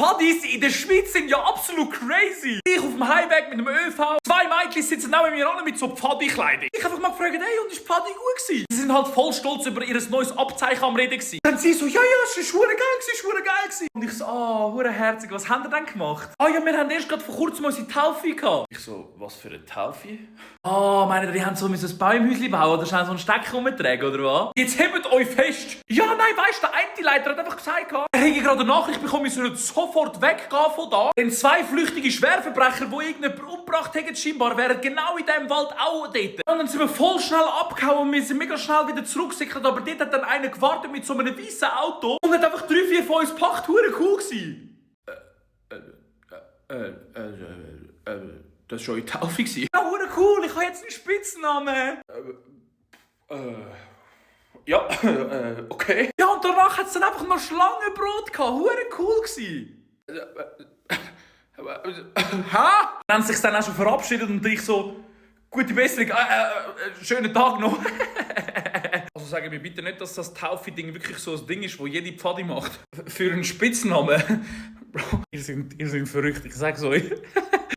Pfadis in der Schweiz sind ja absolut crazy. Ich auf dem Heimweg mit dem ÖV, 2 Mädchen sitzen neben mir an mit so Pfadi-Kleidung. Ich einfach mal gefragt, hey, und ist Pfadi gut gewesen? Sie sind halt voll stolz über ihr neues Abzeichen am Reden gewesen. Dann sie so, ja, es ist schwere geil gewesen. Und ich so, hure herzig, was haben ihr denn gemacht? Ja, wir haben erst gerade vor kurzem unsere Taufe gehabt. Ich so, was für eine Taufe? Meinen die haben so ein Baumhäuschen bauen oder schnell so einen Stecker rumtragen, oder was? Jetzt hebt euch fest! Ja, nein, weisst du, der eine Leiter hat einfach gesagt, er hätte gerade eine Nachricht bekommen, wir sollen sofort weggehen von da. Denn 2 flüchtige Schwerverbrecher, die irgendjemanden umgebracht haben, scheinbar, wären genau in diesem Wald auch dort. Und dann sind wir voll schnell abgehauen und wir sind mega schnell wieder zurückgesickert, aber dort hat dann einer gewartet mit so einem weißen Auto und hat einfach 3, 4 von uns gepackt, hure cool gewesen. Das war schon in der Taufe. Ja, hure cool, ich habe jetzt einen Spitznamen. Ja, okay. Ja, und danach hat es dann einfach noch Schlangenbrot gehabt. Hure cool gewesen. Ha? Dann haben sie sich dann auch schon verabschiedet und ich so, gute Besserung, schönen Tag noch. Also sagen wir bitte nicht, dass das Taufe-Ding wirklich so ein Ding ist, das jede Pfadi macht. Für einen Spitznamen. Bro, ihr seid verrückt, ich sag's euch.